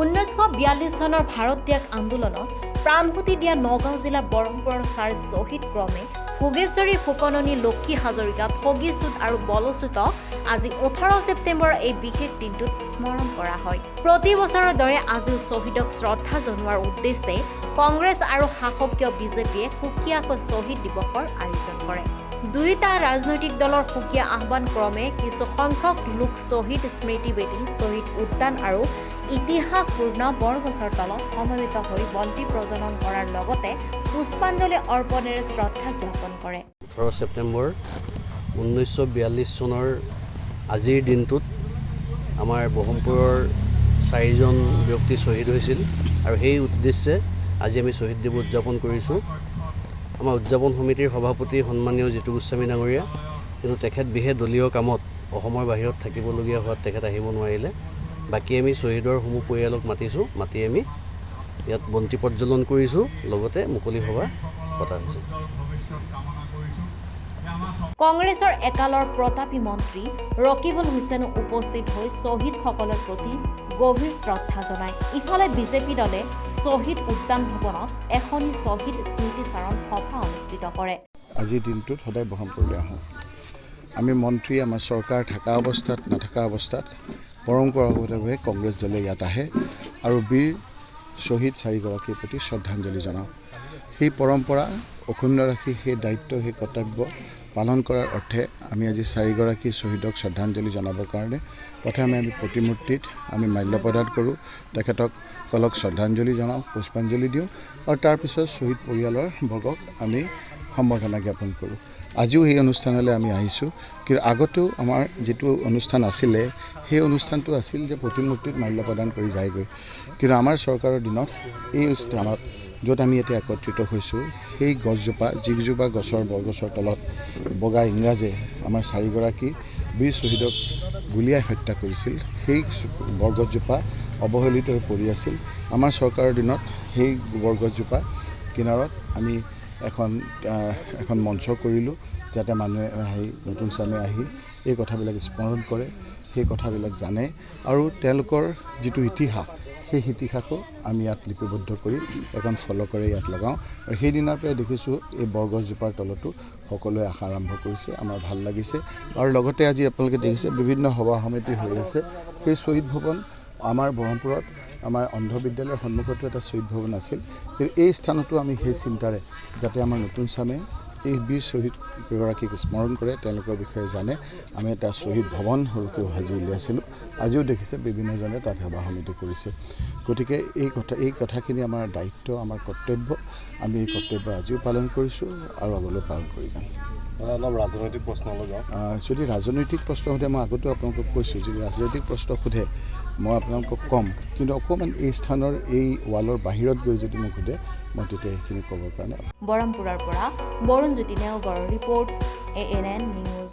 1942 চনৰ ভাৰত ত্যাগ আন্দোলনত প্ৰাণহুতি দিয়া নগাঁও জিলাৰ বৰহমপুৰৰ চাৰি শ্বহীদ ক্ৰমে ভোগেশ্বৰী ফুকননী, লক্ষী হাজৰিকা, ঠগী চুত আৰু বলচুতক আজি 18 ছেপ্টেম্বৰৰ এই বিশেষ দিনটোত স্মৰণ কৰা হয়। প্ৰতি বছৰৰ দৰে আজিও শ্বহীদক শ্ৰদ্ধা জনোৱাৰ উদ্দেশ্যে কংগ্ৰেছ আৰু শাসকীয় বিজেপিয়ে সুকীয়াকৈ শ্বহীদ দিৱসৰ আয়োজন কৰে। দুয়োটা ৰাজনৈতিক দলৰ সুকীয়া আহ্বান ক্ৰমে কিছু সংখ্যক লোক শ্বহীদ স্মৃতি বেদী, শ্বহীদ উদ্যান আৰু ইতিহাসপূৰ্ণ বৰগছৰ তলত সমবেত হৈ বন্তি প্ৰজ্বলন কৰাৰ লগতে পুষ্পাঞ্জলি অৰ্পণেৰে শ্ৰদ্ধা জ্ঞাপন কৰে। 18 ছেপ্টেম্বৰ 1942 চনৰ আজিৰ দিনটোত আমাৰ বহৰমপুৰৰ চাৰিজন ব্যক্তি শ্বহীদ হৈছিল আৰু সেই উদ্দেশ্যে আজি আমি শ্বহীদ দিৱস উদযাপন কৰিছোঁ। আমাৰ উদযাপন সমিতিৰ সভাপতি সন্মানীয় জিতু গোস্বামী ডাঙৰীয়া, কিন্তু তেখেত বিশেষ দলীয় কামত অসমৰ বাহিৰত থাকিবলগীয়া হোৱাত তেখেত আহিব নোৱাৰিলে। বাকী আমি শ্বহীদৰ সমূহ পৰিয়ালক মাতিছোঁ। মাতি আমি ইয়াত বন্তি প্ৰজ্বলন কৰিছোঁ, লগতে মুকলি সভা পতা হৈছে। কংগ্ৰেছৰ একালৰ প্ৰতাপী মন্ত্ৰী ৰকিবুল হুছেইনো উপস্থিত হৈ শ্বহীদসকলৰ প্ৰতি গভীৰ শ্ৰদ্ধা জনায়। ইফালে বিজেপি দলে শ্বহীদ উদ্যান ভৱনত এখনি শ্বহীদ স্মৃতিচাৰণ সভা অনুষ্ঠিত কৰে। আজিৰ দিনটোত সদায় বহৰমপুৰলৈ আহোঁ। আমি মন্ত্ৰী, আমাৰ চৰকাৰ থকা অৱস্থাত, নথকা অৱস্থাত পৰম্পৰাগতভাৱে কংগ্ৰেছ দলে ইয়াত আহে আৰু বীৰ শ্বহীদ চাৰিগৰাকীৰ প্ৰতি শ্ৰদ্ধাঞ্জলি জনাওঁ। সেই পৰম্পৰা অক্ষুণ্ণ ৰাখি সেই দায়িত্ব, সেই কৰ্তব্য পালন কৰাৰ অৰ্থে আমি আজি চাৰিগৰাকী শ্বহীদক শ্ৰদ্ধাঞ্জলি জনাবৰ কাৰণে প্ৰথমে আমি প্ৰতিমূৰ্তিত আমি মাল্য প্ৰদান কৰোঁ, তেখেতসকলক শ্ৰদ্ধাঞ্জলি জনাওঁ, পুষ্পাঞ্জলি দিওঁ আৰু তাৰপিছত শ্বহীদ পৰিয়ালৰ বৰ্গক আমি সম্বৰ্ধনা জ্ঞাপন কৰোঁ। আজিও সেই অনুষ্ঠানলৈ আমি আহিছোঁ। কিন্তু আগতেও আমাৰ যিটো অনুষ্ঠান আছিলে, সেই অনুষ্ঠানটো আছিল যে প্ৰতিমূৰ্তিত মাল্য প্ৰদান কৰি যায়গৈ। কিন্তু আমাৰ চৰকাৰৰ দিনত এই স্থানত য'ত আমি এতিয়া একত্ৰিত হৈছোঁ, সেই গছজোপা, যিজোপা গছৰ বৰগছৰ তলত বগা ইংৰাজে আমাৰ চাৰিগৰাকী বীৰ শ্বহীদক গুলীয়াই হত্যা কৰিছিল, সেই বৰগছজোপা অৱহেলিত হৈ পৰি আছিল। আমাৰ চৰকাৰৰ দিনত সেই বৰগছজোপা কিনাৰত আমি এখন মঞ্চ কৰিলোঁ, যাতে মানুহে আহি, নতুন চামে আহি এই কথাবিলাক স্মৰণ কৰে, সেই কথাবিলাক জানে আৰু তেওঁলোকৰ যিটো ইতিহাস, সেই ইতিহাসো আমি ইয়াত লিপিবদ্ধ কৰি এখন ফলকৰে ইয়াত লগাওঁ। আৰু সেইদিনাৰ পৰাই দেখিছোঁ এই বৰগছজোপাৰ তলতো সকলোৱে আশা আৰম্ভ কৰিছে। আমাৰ ভাল লাগিছে। আৰু লগতে আজি আপোনালোকে দেখিছে বিভিন্ন সভা সমিতি হৈ আছে। সেই শ্বহীদ ভৱন আমাৰ বহৰমপুৰত আমাৰ অন্ধ বিদ্যালয়ৰ সন্মুখতো এটা শ্বহীদ ভৱন আছিল, কিন্তু এই স্থানতো আমি সেই চিন্তাৰে যাতে আমাৰ নতুন চামে এই বীৰ শ্বহীদকেইগৰাকীক স্মৰণ কৰে, তেওঁলোকৰ বিষয়ে জানে, আমি এটা শ্বহীদ ভৱন সৰুকৈ সাজি উলিয়াইছিলোঁ। আজিও দেখিছে বিভিন্নজনে তাত সভা সমিতি কৰিছে। গতিকে এই কথাখিনি আমাৰ দায়িত্ব, আমাৰ কৰ্তব্য। আমি এই কৰ্তব্য আজিও পালন কৰিছোঁ আৰু আগলৈও পালন কৰি যাম। অলপ ৰাজনৈতিক প্ৰশ্নলৈ যাওঁ। যদি ৰাজনৈতিক প্ৰশ্ন সোধে, মই আগতেও আপোনালোকক কৈছোঁ, যদি ৰাজনৈতিক প্ৰশ্ন সোধে মই আপোনালোকক ক'ম, কিন্তু অকণমান এই স্থানৰ এই ৱালৰ বাহিৰত গৈ যদি মোক সোধে, মই তেতিয়া সেইখিনি ক'বৰ কাৰণে। বৰহমপুৰৰ পৰা বৰুণজ্যোতি নেওগৰ ৰিপৰ্ট, এএনএন নিউজ।